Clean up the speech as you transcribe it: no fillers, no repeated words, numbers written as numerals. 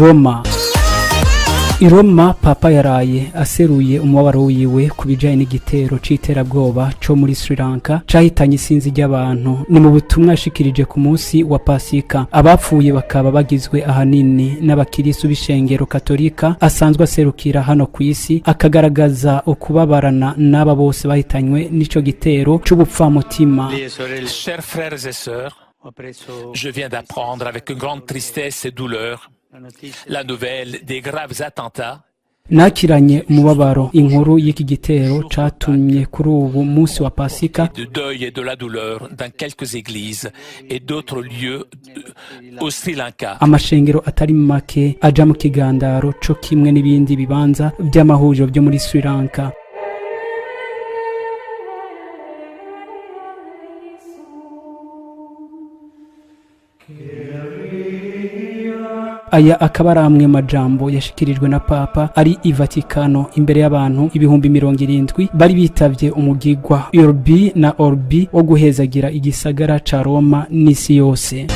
Roma. I Roma, Papa yaraye aseruye umubabaro wiwe ku bijanye n'igitero c'iterabwoba co muri Sri Lanka cahitanye isinzi ry'abantu. Ni mu butumwa yashikirije ku munsi wa Pasika. Abapfuye bakaba bagizwe ahanini n'abakirisu b'ishengero Katolika asanzwe aserukira hano ku isi, akagaragaza ukubabarana n'aba bose bahitanywe n'ico gitero c'ubupfamutima. Chers frères et sœurs, je viens d'apprendre avec une grande tristesse et douleur la nouvelle des graves attentats Nakiranye umubabaro inkuru y'iki gitero catumye kuri ubu munsi wa Pasika de deuil et de la douleur dans quelques églises et d'autres lieux au Sri Lanka. amashengero atari make aja mu kigandaro, co kimwe n'ibindi bibanza vy'amahuriro vyo muri Sri Lanka. Aya akaba ari amwe majambo yashikirijwe na Papa ari i Vatikano imbere y'abantu 70,000 bari bitavye umugigwa Urbi na Orbi wo guhezagira igisagara ca Roma n'isi yose.